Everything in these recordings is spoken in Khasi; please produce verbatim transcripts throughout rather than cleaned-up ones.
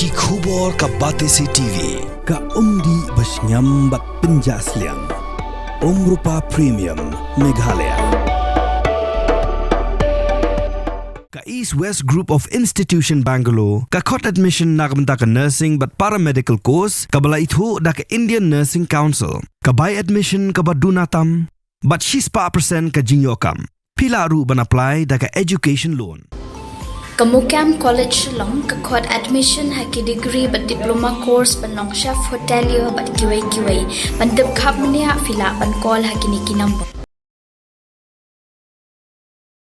Ki khubor ka Batesi T V, ka umdih ba shngiam bad pynjah sliang. Umrupa Premium, Meghalaya. Ka East West Group of Institution Bangalore, ka khot admission na ka bynta ka nursing bad paramedical course, kaba la ithuh da ka Indian Nursing Council, ka bai admission kaba duna tam, bad shispah percent ka jingïoh kam. Phi lah ruh ban apply da ka education loan. Ka Mukam College Shillong ka khot admission ha ki degree bad diploma course ban long chef hotelier bad kiwei kiwei. Ban tip khapmniah phi lah ban call ha kine ki number.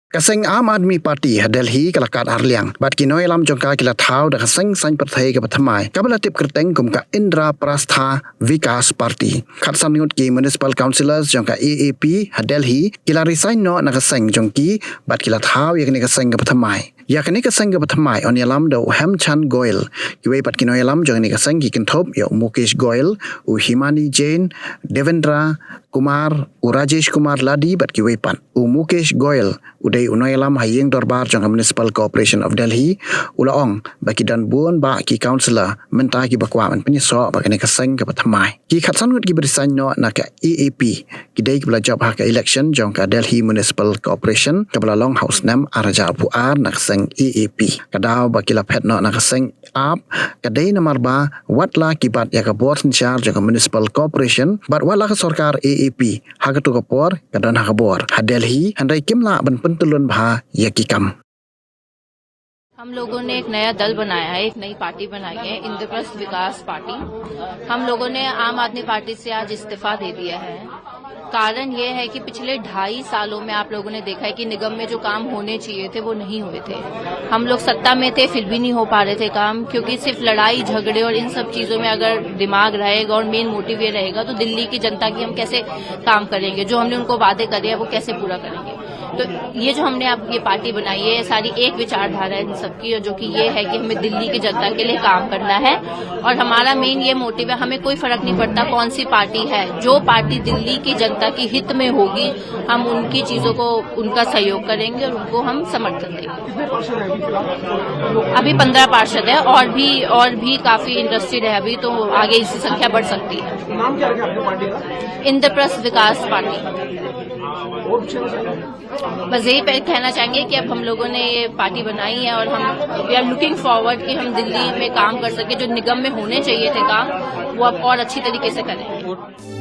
Ka seng Aam Aadmi Party ha Delhi ka la kad arliang bad ki nongïalam jong ka ki la thaw da ka seng saiñ pyrthei kaba thymmai, kaba la tip kyrteng kum ka Indraprastha Vikas Party. Khatsan ngut ki municipal councillors jong ka A A P ha Delhi ki la resign noh na ka seng jong ki bad ki la thaw ïa kane ka seng kaba thymmai. Ïa kane ka seng kaba thymmai yn ïalam da u Hemchand Goel. Kiwei pat ki nongïalam jong kane ka seng ki kynthup ïa u Mukesh Goel, u Himani Jain, Devendra Kumar, u Rajesh Kumar Ladhi bad kiwei pat. U Mukesh Goel u dei u nongïalam ha ïing dorbar jong ka Municipal Corporation of Delhi, u la ong ba ki don bun bah ki councillor mynta kiba kwah ban pynïasoh bad kane ka seng kaba thymmai. Ki khatsan ngut kiba resign noh na ka A A P ki dei kiba la jop ha ka election jong ka Delhi Municipal Corporation kaba la long ha u snem ar hajar arphew ar na ka seng A A P. Ka daw ba ki la phet noh na ka seng A A P ka dei namar ba wat la ki bat ïa ka bor synshar jong ka Municipal Corporation bad wat la ka sorkar A A P ha kato ka por ka don ha ka bor ha Delhi, hynrei kim lah ban pyntylun bha ïa ki kam. हम लोगों ने एक नया दल बनाया है, एक नई पार्टी बनाई है, इंद्रप्रस्थ विकास पार्टी। हम लोगों ने आम आदमी पार्टी से आज इस्तीफा दे दिया है। कारण ये है कि पिछले ढाई सालों में आप लोगों ने देखा है कि निगम में जो काम होने चाहिए थे, वो नहीं हुए थे। हम लोग सत्ता में थे, फिर भी नहीं हो पा रहे थे काम, क्योंकि सिर्फ लड़ाई झगड़े और इन सब चीज़ों में अगर दिमाग रहेगा और मेन मोटिव ये रहेगा, तो दिल्ली की जनता की हम कैसे काम करेंगे, जो हमने उनको वादे करे हैं, वो कैसे पूरा करेंगे। तो ये जो हमने अब ये पार्टी बनाई है, सारी एक विचारधारा है इन सबकी, और जो कि ये है कि हमें दिल्ली की जनता के लिए काम करना है। और हमारा मेन ये मोटिव है, हमें कोई फर्क नहीं पड़ता कौन सी पार्टी है, जो पार्टी दिल्ली की जनता के हित में होगी, हम उनकी चीज़ों को, उनका सहयोग करेंगे और उनको हम समर्थन देंगे। अभी पंद्रह पार्षद है, और भी, और भी काफ़ी इंटरेस्टेड है, अभी तो आगे इसकी संख्या बढ़ सकती है। नाम क्या रखा आपने पार्टी का? इंद्रप्रस्थ विकास पार्टी। और कुछ कहना चाहेंगे? बस यही पे कहना चाहेंगे कि अब हम लोगों ने ये पार्टी बनाई है और हम, we are looking forward कि हम दिल्ली में काम कर सके, जो निगम में होने चाहिए थे काम, वो अब और अच्छी तरीके से करेंगे।